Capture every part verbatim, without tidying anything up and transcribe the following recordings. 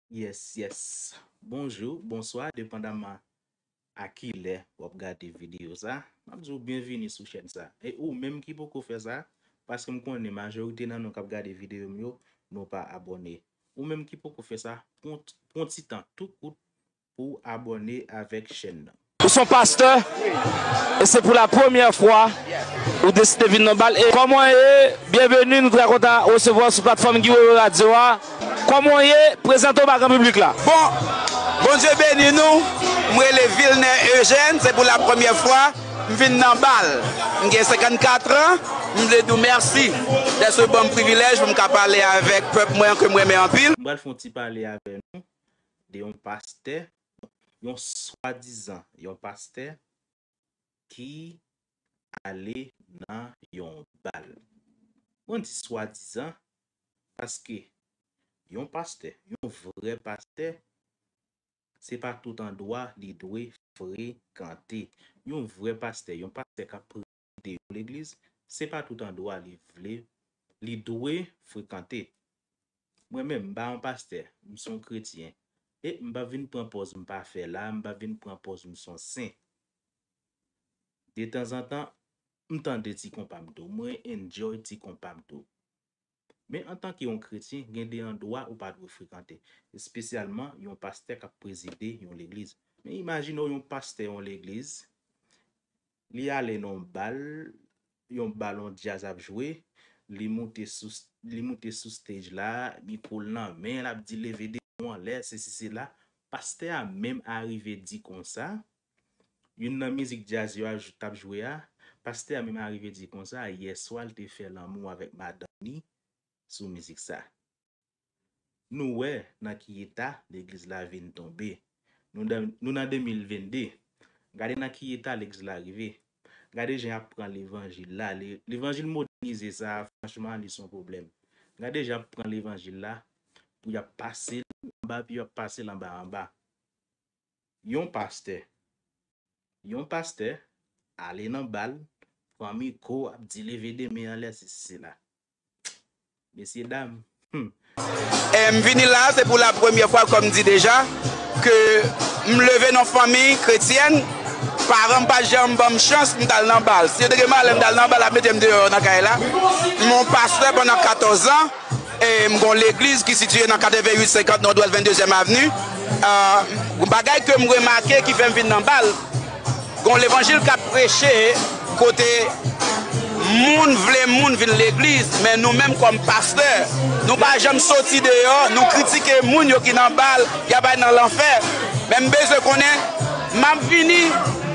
Yes, yes. Bonjou, bonswa, depandaman a kilè w ap gade videyo sa. M ap di w byenvini sou chèn sa. E ou menm ki poko fè sa, paske m konnen majorite nan nou k ap gade videyo m yo, nou pa abòne. Ou menm ki poko fè sa, pran, pran ti tan tou kout pou w abòne avèk chèn nan. Ou se yon pastè, e se pou la premyè fwa ou deside vin nan bal. E kòman w ye? Byenveni, nou trè kontan resevwa w sou platfòm Guy Wewe Radio a. Kòman w ye? Prezante w ba gran piblik la. Bon, Bondye beni nou. M rele Vilner Eugène, se pou la premyè fwa m vin nan bal. M gen senkannkat an, m vle di w mèsi dèske w ban m privilèj pou m ka pale avèk pèp mwen ke m renmen anpil. M pral fè yon ti pale avè nou de yon pastè, yon swadizan, yon pastè ki ale nan yon bal. Mwen di swadizan, paske yon pastè, yon vrè pastè, se pa tout andwa li dwe frekante. Yon vrè pastè, yon pastè k ap prezide yon legliz, se pa tout andwa li vle, li dwe frekante. Mwen menm, m pa yon pastè, m se yon kretyen. E m pa vin pran pòz m pa fè la, m pa vin pran pòz m se yon sen. Detanzantan, m tande ti konpa m tou, mwen enjoy ti konpa m tou. Men antanke yon kretyen, gen de andwa ou pa dwe frekante, espesyalman yon pastè k ap prezide yon legliz. Men imajine w yon pastè yon legliz, li ale nan yon bal, yon bal, yon djaz ap jwe, li moute sou, li moute sou stage la, mikwo l nan men, l ap di leve de men w anlè, sesi sela. Pastè a menm arive di konsa, youn nan mizik djaz yo a t ap jwe a, pastè a menm arive di konsa, yèswa l te fè lanmou avèk madanm li sou mizik sa. Nou wè nan ki eta legliz la vin tonbe. Nou nan, nou nan de mil venn de. Gade nan ki eta legliz la rive. Gade jan y ap pran levanjil la. Le-, levanjil modènize sa a, franchman, li se yon pwoblèm. Gade jan y ap pran levanjil la, pou y ap pase l anba pye, y ap pase l anba anba. Yon pastè, yon pastè ale nan bal, pran mikwo, ap di leve de men anlè, sesi sela. Mesye dam, hmm. E m vini la, se pou la premyè fwa, kòm m di deja, ke m leve nan fanmi kretyèn, paran m pa janm ban m chans pou m t al nan bal. Si yo te gen malè m t al nan bal, ap mete m deyò nan kay la. M yon pastè pandan katòz an, e m gon legliz ki sitiye nan katrevenn uit senkant Nòdwès venndezyèm Avni. Ah, yon bagay ke m remake ki fè m vin nan bal, gon levanjil k ap preche kote moun vle moun vin legliz, men nou menm kòm pastè, nou pa janm soti deyò, nou kritike moun yo ki nan bal, y ap al nan lanfè. Men m bezwen konnen, m ap vini,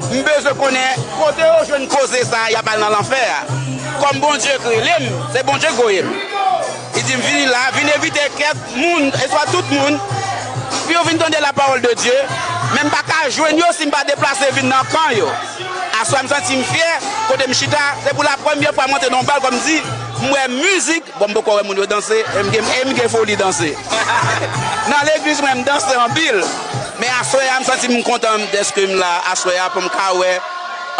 m bezwen konnen kote yo jwenn koze sa a, y ap al nan lanfè a. Kòm Bondye k rele m, se Bondye k voye m. Li di m vini la, vin envite kèk moun, e swa tout moun, pou yo vin tande la parole de Dieu, men m pa ka jwenn yo si m pa deplase vin nan kan yo. Aswè a m santi m fyè, kote m chita, se pou la premyè fwa m antre nan yon bal, kòm di, m wè mizik, bon, m poko wè moun yo danse, e m gen, e m gen foli danse. Nan legliz mwen, m danse anpil, men aswè a m santi m kontan dèske m la, aswè a pou m ka wè,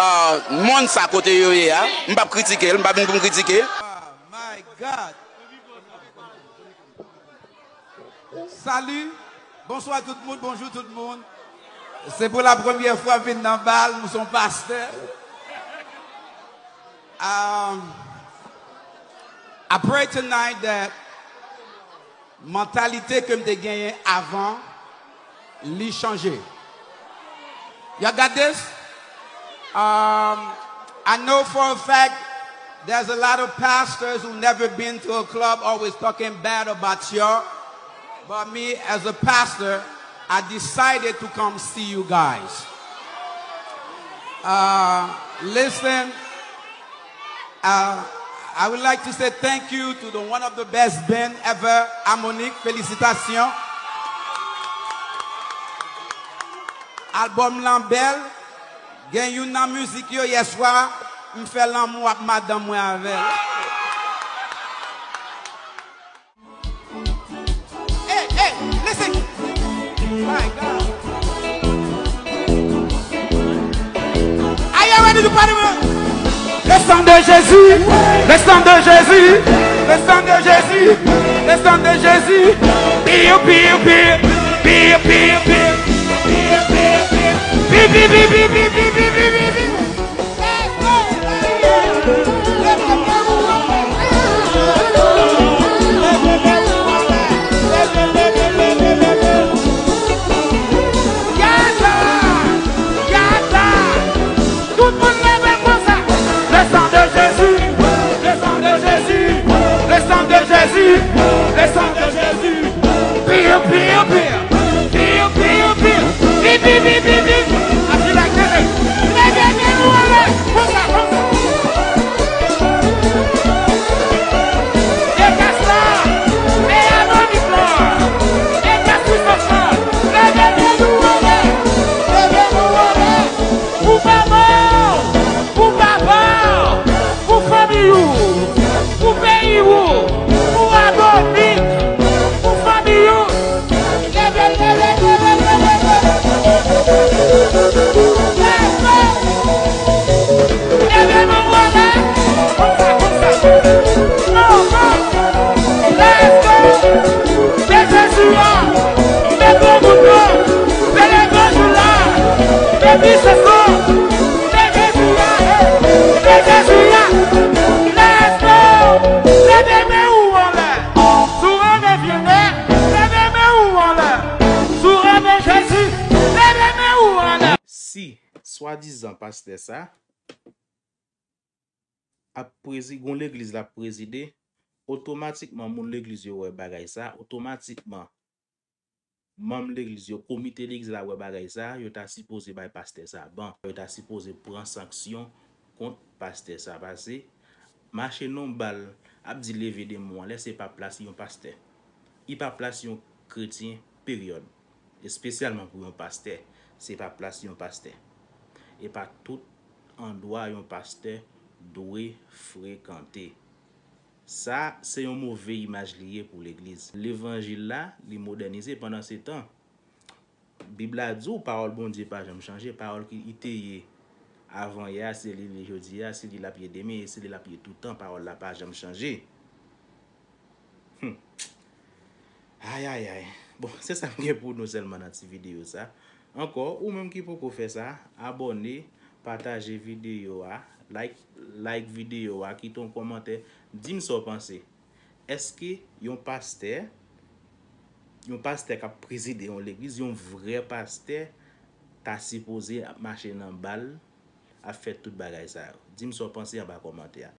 ah, mond sa kote yo ye a. M p ap kritike l, m pa vin pou m kritike. Oh my God. Salut, bonswa tout moun, bonjou tout moun. Se pou la premyè fwa m vin nan bal, m se yon pastè. Um, I pray tonight that mantalite ke m te genyen avan, li chanje. Y'all got this? Um, I know for a fact there's a lot of pastors who never been to a club always talking bad about y'all. But me, as a pastor, I decided to come see you guys. Uh, listen, uh, I would like to say thank you to the one of the best band ever, Harmonic. Félicitations. Album lan bèl. Gen youn nan mizik yo yèswa, m fè lanmou ak madanm mwen avè l. Hey, hey, listen. My God. Are you ready to party, man? Le sang de Jésus, le sang de Jésus, le sang de Jésus, le sang de Jésus. Piu, piu, piu. Pir, pir, pir. Pir, pir, pir. Pir, pir, pir. Gad la! Gad la! Tout moun leve konsa. Le sang de Jésus, le sang de Jésus, le sang de Jésus, le sang de Jésus. Pir, pir, pir. Pir, pir, pir. Pir, pir, pir, pir, pir. Api la kele. Leve men nou anlè. Konsa, konsa. Degaj la. E anonnik la. Degaj pwisans la. Leve men nou anlè. Leve nou anlè. Pou papa w, pou papa w, pou fanmi w, pou peyi w, pou Adonik, pou fanmi w. Leve, leve, leve, leve, leve. Leve, leve. Leve men w anlè. Konsa, konsa. Non, non. Let's go. Se Jezi a. Se granmoun nan. Se levanjil la. Se pwisans lan. Se Jezi a. Se Jezi a. Let's go. Leve men ou anlè. Si w renmen vye nèg, leve men ou anlè. Si w renmen Jezi, leve men ou anlè. Si swadizan pastè sa ap prezi-, gon legliz l ap prezide, otomatikman moun legliz yo wè bagay sa, otomatikman manm legliz yo, komite legliz la wè bagay sa, yo ta sipoze bay pastè sa ban, yo ta sipoze pran sanksyon kont pastè sa, pase mache non bal ap di leve demon an, lè se pa plas yon pastè. Li pa plas yon kretyen, peryòd. Espesyalman pou yon pastè, se pa plas yon pastè. E pa tout andwa yon pastè dwe frekante. Sa, se yon move imaj li ye pou legliz. Levanjil la, li modènize pandan se tan. Bib la di w, pawòl Bondye pa janm chanje, pawòl ki li te ye avan yè a, se li li jodi a, se li l ap ye demen, e se li l ap ye toutan, pawòl la pa janm chanje. Hmm. Ayayay. Bon, se sa m gen pou nou sèlman nan ti videyo sa. Ankò, ou menm ki poko fè sa, abòne, pataje videyo a, like, like videyo a, kite yon kòmantè, di m sa w panse. Èske yon pastè, yon pastè k ap prezide yon legliz, yon vrè pastè, ta sipoze ap mache nan bal, ap fè tout bagay sa yo? Di m sa w panse anba kòmantè a.